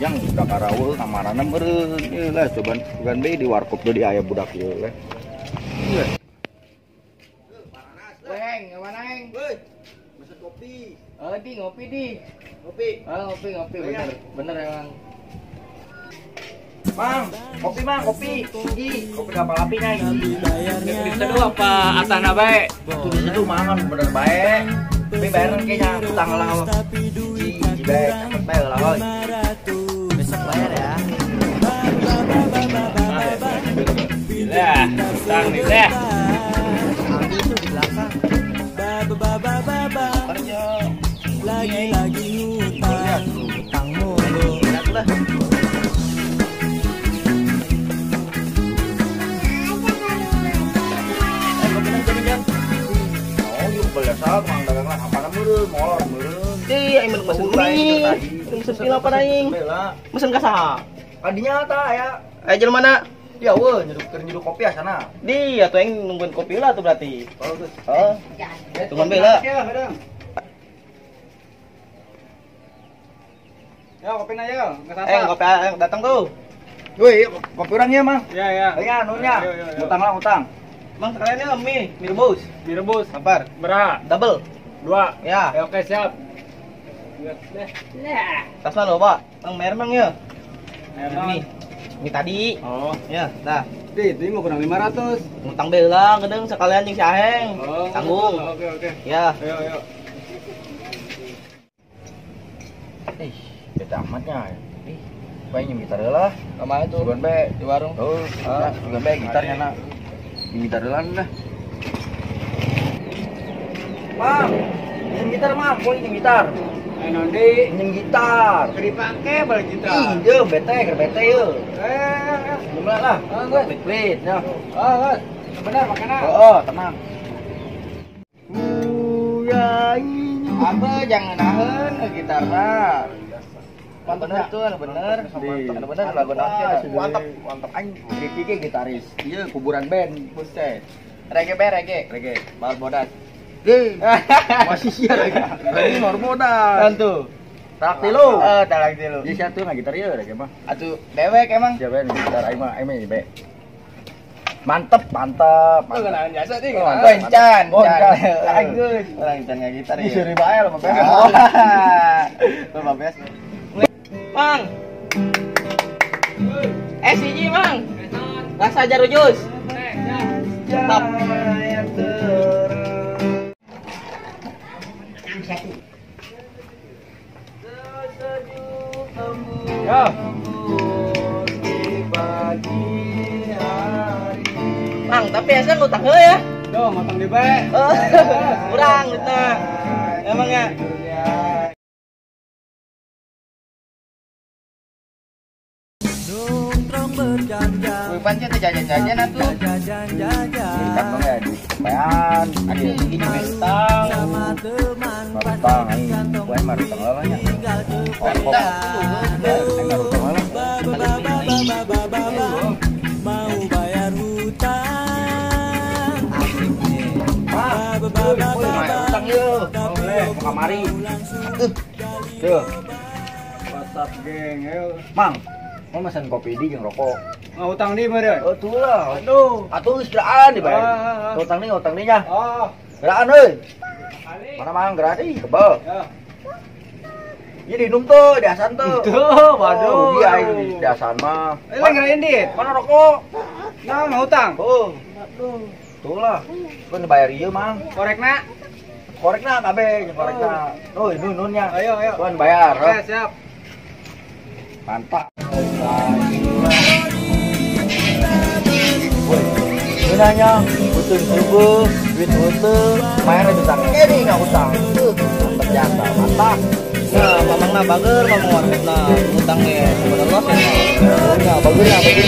Ujang udah karawe kamarana meureun. Ieu lah coba bukan be di warkop deui aya budak ieu leh. Weng, mana heng? Woi. Mesen kopi. Oh, di ngopi di. Ngopi. Oh, ngopi ngopi bener. Bener emang. Mang, kopi mang, kopi. Ih, kopi kapal api nya ini. Diseduh apa atana bae? Tuh diseduh mangan bener bae. Tapi bayaran kayaknya utang lah. Ih, bae, cepet bae lah oi. Besok bayar ya. Lah, utang nih deh. Ambil tuh di belakang. Lagi-lagi ngutang, utang mulu. Enak lah. Mang dagang lah apana meureun molor meureun. Ih, aing mesen mie. Mesen pil apa aing? Mesen ka saha? Kadinya ta aya. Aya jelema mana? Dia eueuh nyeduk keur nyeduk kopi asana. Di atuh aing nungguin kopi lah tuh berarti. Oh, geus. Oh. Tungguan bae lah. Ya, kopi na yo. Kopi datang tuh. Woi, kopi urang ieu, Mang. Ya, ya. Ayo anunya. Utang lah utang. Mang sekalian ya mie, mie rebus. Mie rebus. Sabar. Berapa? Double. 2. Ya. Ya oke, siap. Nah. Tasna lo, Pak. Mang mer mang ya. Mie. Mie tadi. Oh. Ya, dah. Di, itu mau kurang 500. Ngutang belang gedeng sekalian jeung si Aheng. Oh. Tanggung. Oke, oke. Ya. Ayo, ayo. Ih, beda amatnya. Ih, bae nyem gitar lah. Kemana tuh? Sugan bae di warung. Oh, sugan bae gitarnya nak. Gitar duluan dah. Mang, nyem gitar mang, gua nyem gitar. Ayo nondi, nyem gitar. Keur dipake balik gitar. Ih, ye bete, keur bete ye. Jumlah lah. Oh, wait, ya. Oh, benar makana. Oh, tenang. Apa jangan naheun ke gitarna. Bener tuh, bener. Bener lagu naon mantap, mantap aing Ricky ge gitaris. Ieu kuburan band. Buset. Reggae be reggae. Reggae. Barbodas. Ge. Masih sia reggae. Reggae Barbodas. Tentu. Talak tilu. Eh, talak tilu. Ieu sia tuh ngagitar ieu reggae mah. Atuh dewek emang. Sia bae gitar aing mah aing mah be. Mantep, mantep. Tuh kenalan jasa sih. Mantep. Encan, encan. Aing geus. Orang encan ngagitar ieu. Seuri bae lah mah. Tuh babes. Mang. Siji, Mang. Rasa jarujus. Mantap. Yo. Mang, tapi asa ngutang heula ya. Duh, ngutang di bae. Kurang duitna. Emang ya. Wih, pancet jajan-jajan atuh. Jajan-jajan. Kan dong ya di kepean. Aduh, ini utang. Sama teman utang aing. Gua mah utang lah nya. Utang. Aing mah utang lah. Mau bayar hutang. Utang yeuh. Boleh, mau kamari. Tuh. WhatsApp geng, ayo. Mang, mau mesen kopi di jeung rokok. Nggak utang di meureun. Oh, tuh lah. Aduh. Atuh geus geraan dibayar. Utang nih nya. Oh. Geraan euy. Mana mang geraan deui kebel. Ya. Ieu diinum tuh, di asan tuh. Tuh, waduh. Rugi aing di asan mah. Eh, lain dit. Mana rokok? Nah, nggak utang. Oh. Tuh lah. Kan dibayar ieu mang. Korekna. Korekna kabeh, jeung korekna. Oh, nununnya. Ayo, ayo. Tuan bayar. Oke, siap. Mantap. Woi, nanya butuh subuh, duit butuh, bayar utang. Ini nggak utang. Mantap jasa, mantap. Nah, mamang na bager, mamang warkop na utangnya sebenarnya los ya. Nah, bager ya, bager.